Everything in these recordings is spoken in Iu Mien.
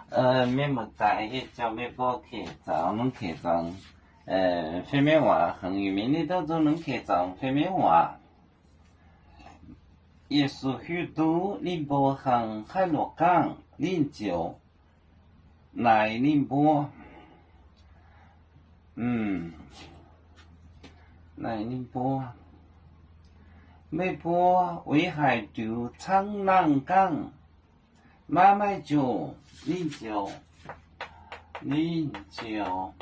Mienh muoz-doic, yie jangx meih mbuo kec zaangc, nungx kec zaangc fei-meiv waac. Hnangv nyei mienh ninh douh nzunc nungx kec zaangc fei-meiv waac. Yesu hiuv duqv ninh mbuo hnangv haaix nor gangh, ninh ziouc naaic ninh mbuo, naaic ninh mbuo, Meih mbuo weic haaix diuc caangv nangh gangh? Maiv maaih jomc. Ninh ziouc, ninh ziouc,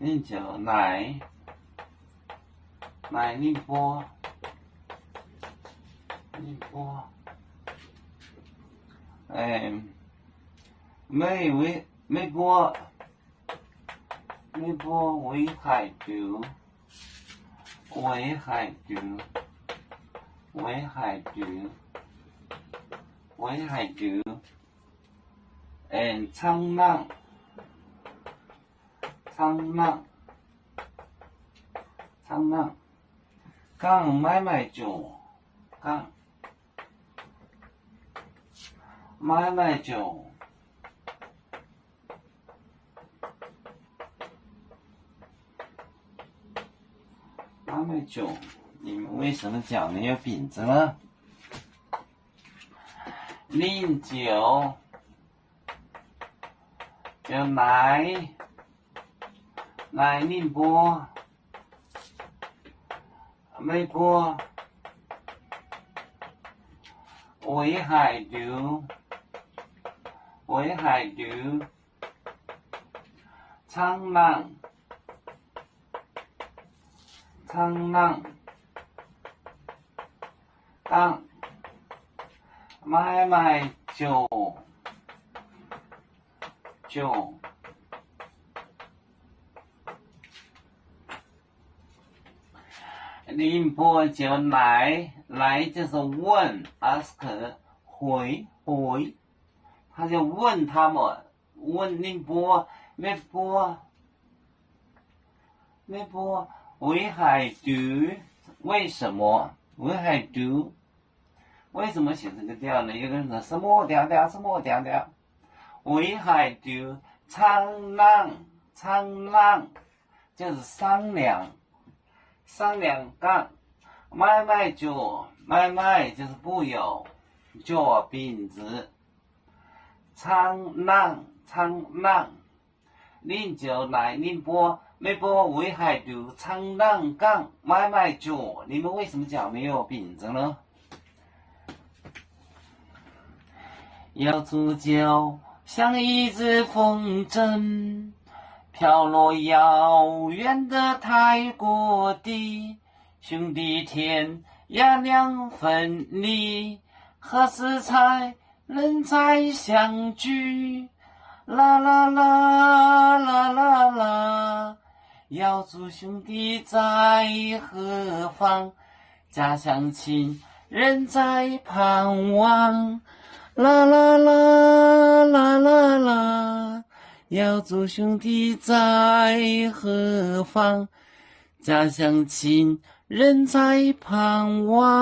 ninh ziouc naaic, naaic ninh mbuo, ninh mbuo, meih, meih mbuo, meih mbuo weic haaix diuc, weic haaix diuc, weic haaix diuc, weic haaix diuc caangv nangh, caangv nangh, caangv nangh gangh? Maiv maaih jomc gangh, maiv maaih jomc, maiv maaih jomc. 你们为什么讲没有饼子呢？ Ninh ziouc, ziouc naaic, naaic ninh mbuo, Meih mbuo weic haaix diuc, weic haaix diuc caangv nangh, caangv nangh gangh? Maiv maaih jomc, jomc. Ninh mbuo ziouc naaic, naaic 就是问, ask, 回, 回. 他就问他们, 问 ninh mbuo, Meih mbuo, meih mbuo weic haaix diuc, 为什么, weic haaix diuc, 为什么 写这个调呢？有的人说 se moh diangx diangx, se moh diangx diangx. Weic haaix diuc caangv nangh, caangv nangh 就是商量, 商量 gangh? Maiv maaih jomc, maiv maaih 就是 不有, jomc, 饼子, caangv nangh, caangv nangh. Ninh ziouc naaic ninh mbuo, Meih mbuo weic haaix diuc caangv nangh gangh? Maiv maaih jomc. 你们为什么讲没有饼子呢？ Yaauc zuqc ziouc 像一只风筝，飘落遥远的太古地。兄弟天涯两分离，何时才能再相聚？啦啦啦，啦啦啦， Yaauc zuqc 兄弟在何方？ Jaa-siang-cin 仍在盼望。 Laa laa laa, laa laa laa, Yaauc zuqc 兄弟在何方？ Jaa-siang-cin 仍在盼望。